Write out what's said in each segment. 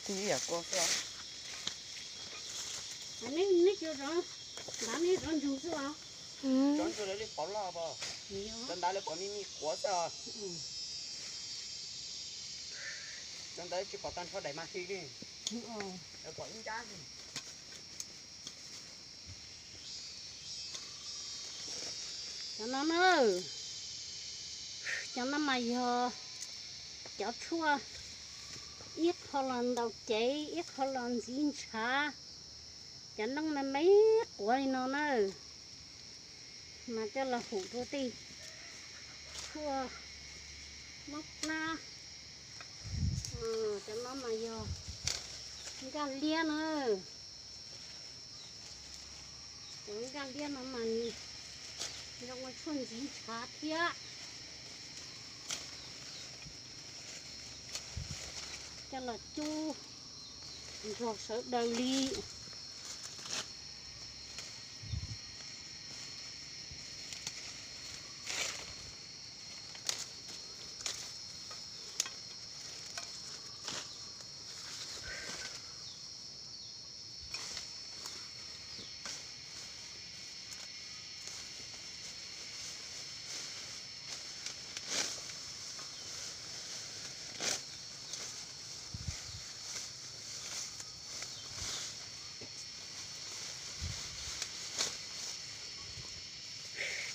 Ib yam kua xwb. Neb, neb cov zov, ntav neb zov ntsug xwb os. Zov ntsug lawv li pov loj pom. Cov ntav lawv pov me me quav xwb os. Cov ntawd tsis pom tag nrho daim mas hli li. Lawv pom ib nrab xwb. Cov no na, cov no mas yog cov tshuaj, ib qho los ntaus cev, ib qho los ntxiv ntshav. Cov nooj me me quav li no na, mas coj los hum rau tej tshuaj mob plab. Cov no mas yog nkaj liab na. Cov nkaj liab no mas nws zoo ua tshuaj ntxiv ntshav thiab. Coj los cub nrog sawv daws li.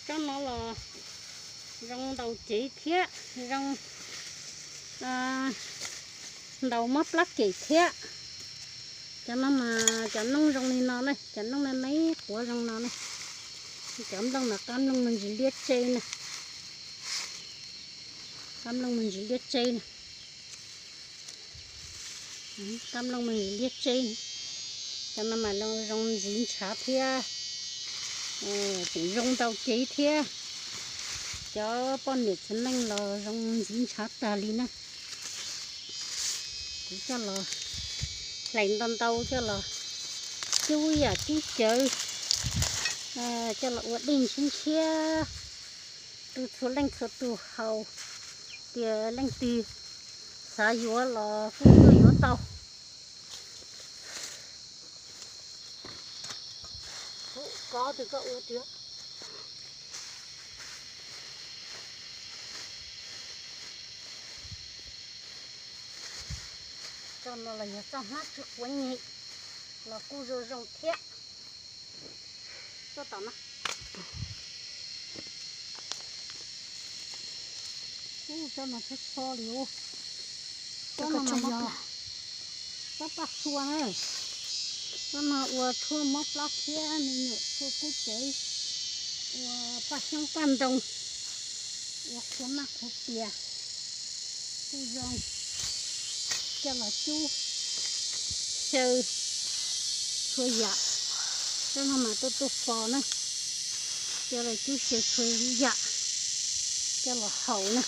Tsob no los zoo ntaus cev thiab zoo ntaus mob plab kem thiab. Cov no mas cov nooj zoo li no na, cov nooj me me quav zoo no na. Cov nplooj no qab nplooj me ntsis liab tseb na. Qab nplooj me ntsis liab tseb na. Qab nplooj me ntsis liab tseb. Cov no mas zoo ntxiv ntshav thiab, tseem zoo ntaus cev thiab. Cov poj niam txiv neej los zoo ntxiv ntshav tag li na. Kuv coj los hlais ntau ntau coj los cub yam cub cawv, coj los ua dej ntshiab ntshiab rau txhua leej txhua tus haus, tias leej twg xav yuav los kuj tuaj yuav tau. Kov twg koj ua tiag. Tsob no los yog tsob hnab tsis quav nyem los kuj zoo zoo thiab. Tsob tom no, tsob no txhob txho li. Tsob no mas yog tsob paj xua na. Tsob no ua tshuaj mob plab thiab me nyuam tshuaj kub cev, ua paj xyoob paj ntoo, ua qhuav maj qhuav pias kuj zoo. Coj los cub xyaw txhua yam. Tsob no mas tuaj tuaj fos na, coj los cub xyaw txhua yam coj los haus na.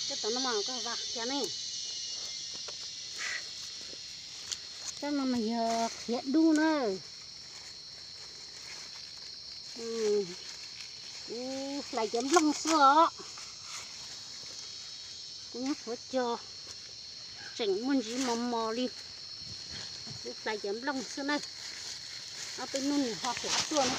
Tsob tom no mas koj vam kiag ne. Tsob no mas yog qhiav dub na. Kuv hlais cov nplooj xwb os. Kuv nyob Suav Cog, tseem muaj ntsis mos mos li. Kuv hlais cov nplooj xwb na. Ob peb hnub nws ho hlav tuaj na.